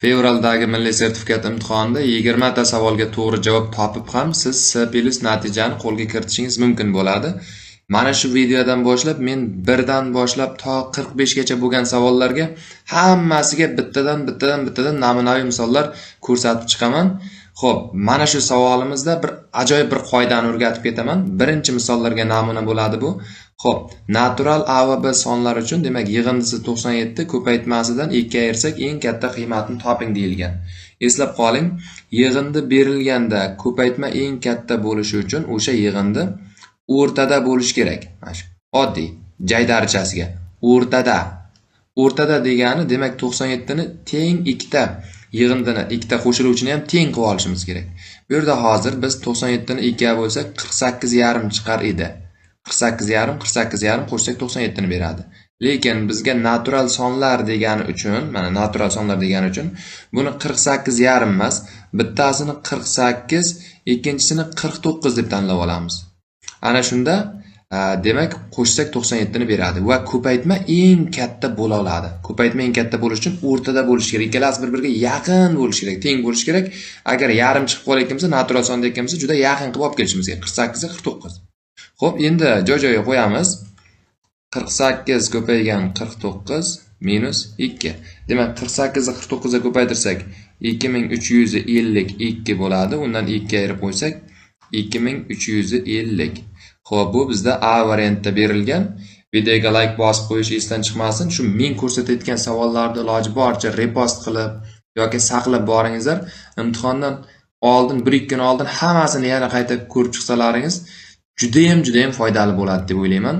Fevraldagi milliy sertifikat imtihonida 20 ta savolga to'g'ri javob topib ham siz C+ natijani qo'lga kiritishingiz mumkin bo'ladi. Mana shu videodan boshlab men 1dan boshlab to 45 gacha bo'lgan savollarga hammasiga bittadan namunaviy misollar ko'rsatib chiqaman. Xo'p, mana shu savolimizda bir ajoyib bir qoidani o'rgatib ketaman. Birinchi misollarga namuna bo'ladi bu. Xo'p, natural A va B sonlar uchun, demak, yig'indisi 97 ko'paytmasidan 2 ayirsak eng katta qiymatni toping deyilgan. Eslab qoling, yig'indi berilganda ko'paytma eng katta bo'lishi uchun o'sha yig'indi o'rtada bo'lishi kerak. Mana shu oddiy jaydarichasiga o'rtada. O'rtada degani, demak, 97 ni teng ikkita yig'indini, ikkita qo'shiluvchini ham teng qilib olishimiz kerak. Bu yerda hozir biz 97 ni 2 ga bo'lsak 48,5 chiqar edi. 48,5 48,5 qo'shsak 97 ni beradi. Lekin bizga natural sonlar degani uchun, mana natural sonlar degani uchun buni 48,5 emas, bittasini 48, ikkinchisini 49 deb tanlab olamiz. Ana shunda demak qo'shsak 97 ni beradi va ko'paytma eng katta bo'la oladi. Ko'paytma eng katta bo'lishi uchun o'rtada bo'lishi kerak. Ikkalasi bir-biriga yaqin bo'lishi kerak, teng bo'lishi kerak. Agar yarim chiqib qolayotgan bo'lsa, natural son deyotgan bo'lsa, juda yaqin qilib olib kelishimiz kerak. 48 ga 49. Xo'p, endi joy-joyiga qo'yamiz. 48 ko'paygan 49 minus 2. Demak, 48 ni 49 ga ko'paytirsak 2352 bo'ladi. Undan 2 ayirib qo'ysak 2350. Xo'p, bu bizda A variantda berilgan. Videoga like bosib qo'yish esdan chiqmasin. Shu men ko'rsatayotgan savollarni iloji boricha repost qilib yoki saqlab boringizlar. Imtihondan oldin 1-2 kun oldin hammasini yana qayta ko'rib chiqsalaringiz juda ham foydali bo'ladi deb o'ylayman.